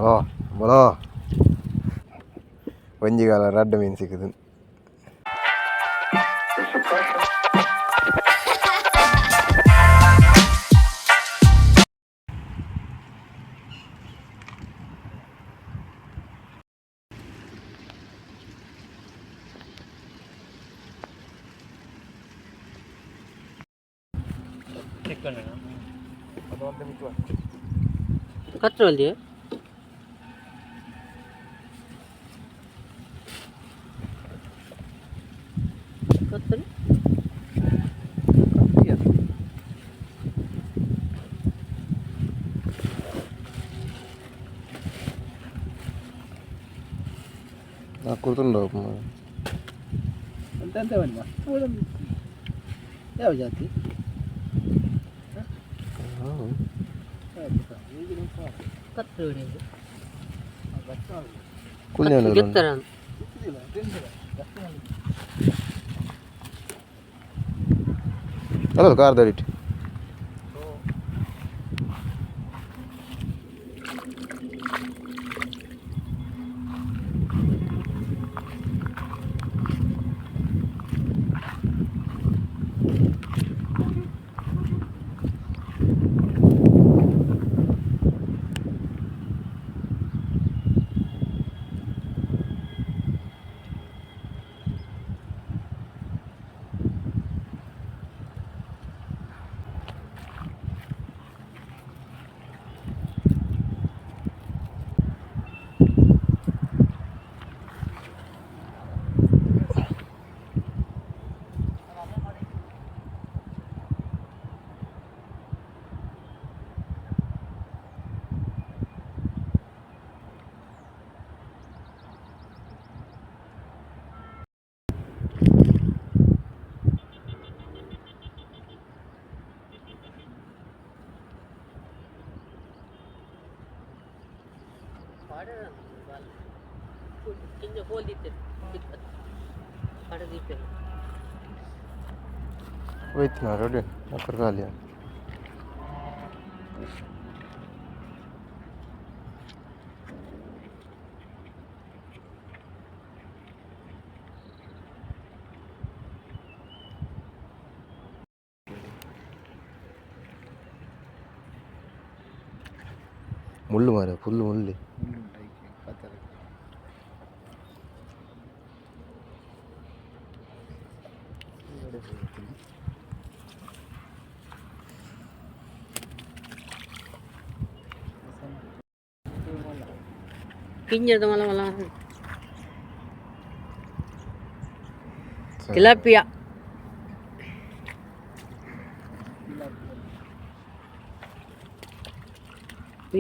ಓ ಬಲೋ ಒಂಜಿಗಾಲ ರಡ್ಡ್ ಮೀನು ಸಿಕ್ಕುದು. ಕತ್ರೊಲ್ಲಿ. ಕತ್ತರಿ. ಕುರ್ತುಂಡು. ಎಂತ ಎಂತ ಬನ್ನಿ ಯಾವ ಜಾತಿ? ಕತ್ತರಿ. ಕುಲ್ಯಾನ. ಗೆತ್ತರ. ಅಲ್ಲ, ಕಾರ್ ದಡಿಟ್. ಹೋಲ್ ದೀಪೆರ್ ಪಾಡ ದೀಪೆರ್. ಹೋಯ್ತು ನಾ ರೆಡಿ ಅಕ್ಕರ್ ಖಾಲಿ. ಮುಳ್ಳು ಮಾರ, ಫುಲ್ ಮುಳ್ಳು. ಕಿಂಜದ ಮಲ ಮಲ ತಿಲಾಪಿಯಾ.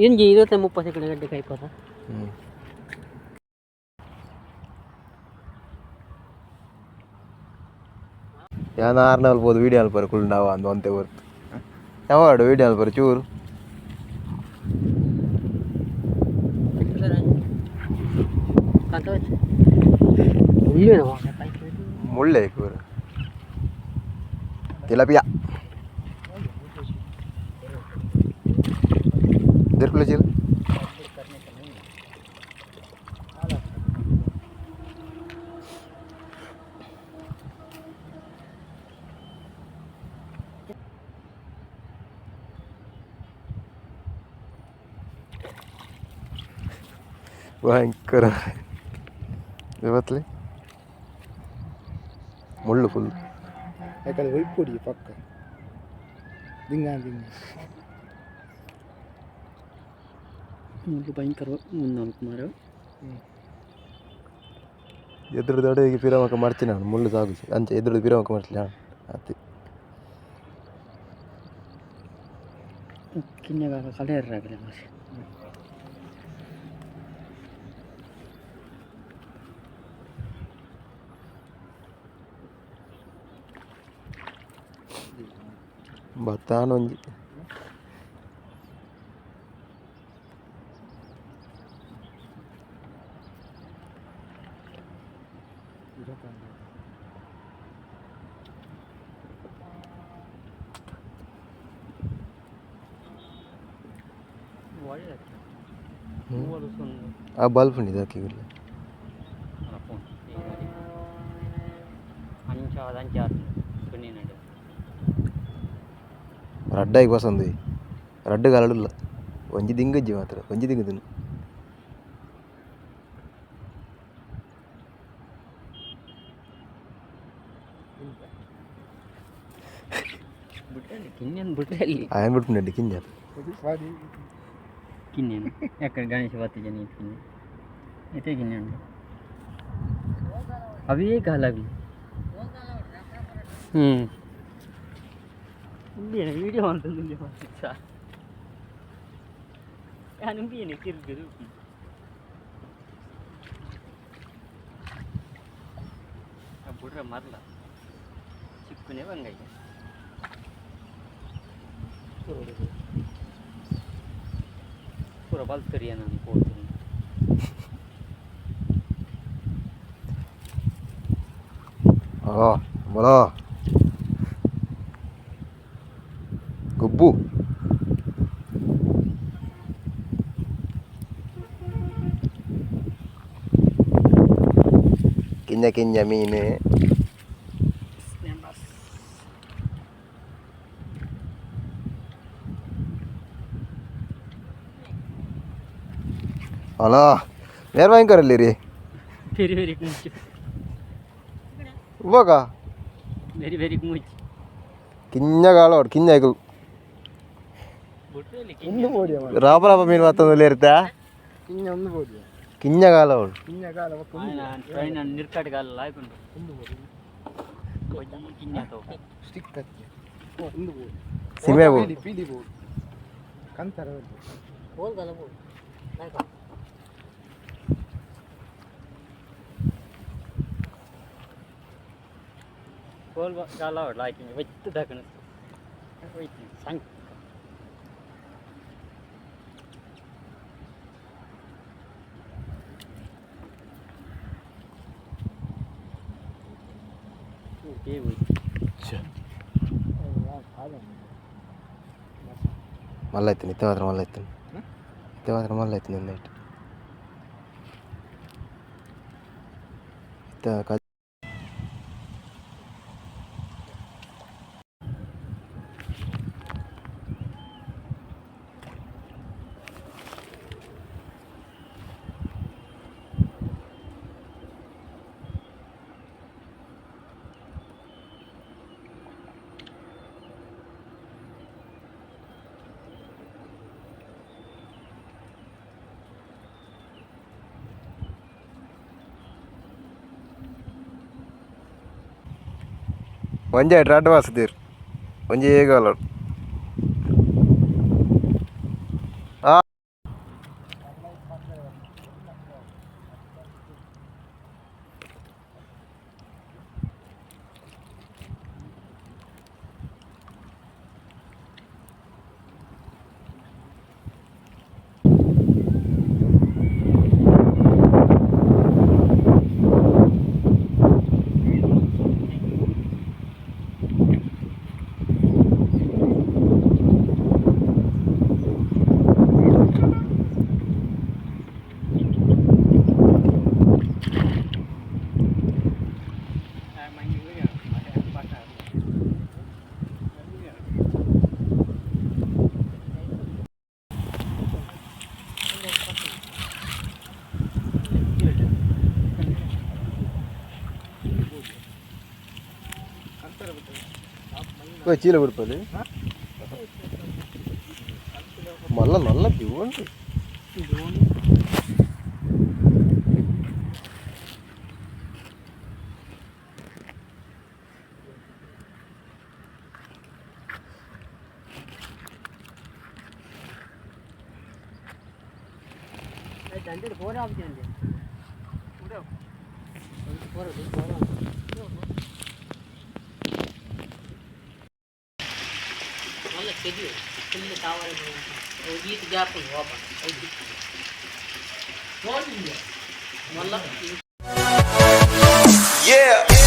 ಇಂಜಿ 20 30 ಸೆಕೆಂಡ್ ಗಡ್ಡೆ ಕೈಪದ. ಹ್ಞೂ. ಯಾನ್ ಆರ್ನಲ್ ಪೋದು ವೀಡಿಯೋ ಅಲ್ಪರ ಕುಲ್ಡಾವ ಅಂದು ಒಂತೆ ಹೊರ್ತು ಯಾವಾಡು ವೀಡಿಯೋ ಅಲ್ಪರ ಚೂರು. ಮುಳ್ಳೆ ಕೂರು ತಿಲಪಿಯ ದೇರ್ಕುಲ ಚೀಲ. ಭಯಂಕರ ಇವತ್ತಲಿ ಮುಳ್ಳು ಫುಲ್. ಯಾಕಂದ್ರೆ ಒಯ್ಪೊಡಿ ಪಕ್ಕ ದಿಂಗ ದಿಂಗ. ಮುಳ್ಳು ಭಯಂಕರ ಮುಂದೆ ಕುಮಾರ. ಎದುರು ದೊಡ್ಡ ಪಿರಮಕ ಮರ್ಚಿನ ಮುಳ್ಳು ಸಾಗು ಅಂಚೆ ಎದುರು ಪಿರಮಕ ಮರ್ಚಲಿ ಅತಿ. ಕಿನ್ನೆಗಾಗ ಕಲೆ ಮಾಸೆ. ಬತ್ತಾನ ಒಂಜಿ. ಆ ಬಲ್ಪ್ ಉಂಡು ಇದಕ್ಕೆ ಇಲ್ಲ. ಅಂಚ ಅಂಚ ಸುಣ್ಣಿನಡು. ರಡ್ಡಾಗಿ ಬಸಂದು ರಡ್ಡು ಕಲಡಿಲ್ಲ, ಒಂಜಿ ದಿಂಗಜ್ಜಿ ಮಾತ್ರ, ಒಂಜಿ ದಿಂಗದನು. ಬುಟ್ಟಲ್ಲಿ ಕಿನ್ನೆನ್ ಬುಟ್ಟಲ್ಲಿ. ಆಯನ್ ಬಿಟ್ಬಿಟ್ಟು ಕಿಂಜ. ಬಾಡಿ. ಕಿನ್ನೆನು ಯಾಕಡೆ ಗಣೇಶ ಬತ್ತಿಜ ನೀರು ಕಿನ್ನೆ ಇತ್ತೆ ಕಿನ್ನೆ ಉಂಟು. ಅವೇ ಕಾಲವಿ ಹ್ಞೂ ವಿಡಿಯೋ ಅಂತಂದು ಯಾನು ಬೀನೆ ಕಿರ್ದು. ಬುಡ್ರ ಮರ್ಲ ಚಿಕ್ಕನೆ ಬಂಗಯ್ಯ. ಪೂರ ಬಲ್ತರಿಯ ನಾನು ಪೋತೀನಿ. ಆ ಬಲೋ ಗೊಬ್ಬು. ಕಿಂಜ ಕಿಂಜ ಮೀನು. ಅಲೋ ನೇರ ಭಯಂಕರ ರೀ. ವೆರಿ ವೆರಿ ಮುಚ್ಚು. ಇವಾಗ ವೆರಿ ವೆರಿ ಮುಚ್ಚು. ಕಿಂಜ ಕಾಲೋಡು ಕಿಂಜ ಐಕಲ್. ಬುಟ್ರಲ್ಲಿ. ಒಂದು ಬೋಡಿಯ ಮಾರ್ರೆ. ರಾಪ ರಾಪ ಮೀನು ಮತ್ತೊಂದು ಇರ್ತಾ. ಕಿಂಜ ಒಂದು ಬೋಡಿಯ. ಕಿಂಜ ಕಾಲೋಡು. ಕಿಂಜ ಕಾಲ ಬೊಕ್ಕ ಒಂದು. ನಿರ್ಕಾಟಗಾಲ ಲಾಯ್ಕೊಂಡು. ಒಂದು ಬೋಡಿ. ಕಿನ್ನೆ ತೋ. ಸ್ಟಿಕ್ ಹಚ್ಚಿ ಒಂದು ಬೋಡಿ. ಸಿಮೆ ಬೋಡಿ. ಪೀಲಿ ಪೀಲಿ ಬೋಡಿ ಕಂತರ. ಕೋಲ್ ಗಾಲ ಲಾಯ್ಕಿಂಗ್ ಒಯ್ತು ದಾಕಣ ಒಯ್ತು ಸಂಕ್. ಮಲ್ಲ ಐತನ ಇತ್ತೆ ಮಾತ್ರ, ಮಲ್ಲ ಐತನ ಇತ್ತೆ ಮಾತ್ರ, ಮಲ್ಲ ಐತನ ನೈಟ್ ಇತ್ತ. ಒಂಜಿ ರಡ್ಡ್ ವಾಸದೀರ್ ಒಂಜಿ ಏಗಾಲೋಡು. ಆ ಚೀಲ ಬಿಡ್ಪದು ಮಲ್ಲ ನಲ್ಲ ಜೀವನ್ರಿ. ದಂಡೆಡ್ ಫೋರ್ ಆಗಿದೆ. ಮಲ್ಲ ಕೆದಿಯು ಫುಲ್ ತಾವರೆ ಅವು ಈತ್ ಗ್ಯಾಪ್ ಉಂಡು ಓಪನ್ ಅವು ಮಲ್ಲ. Yeah.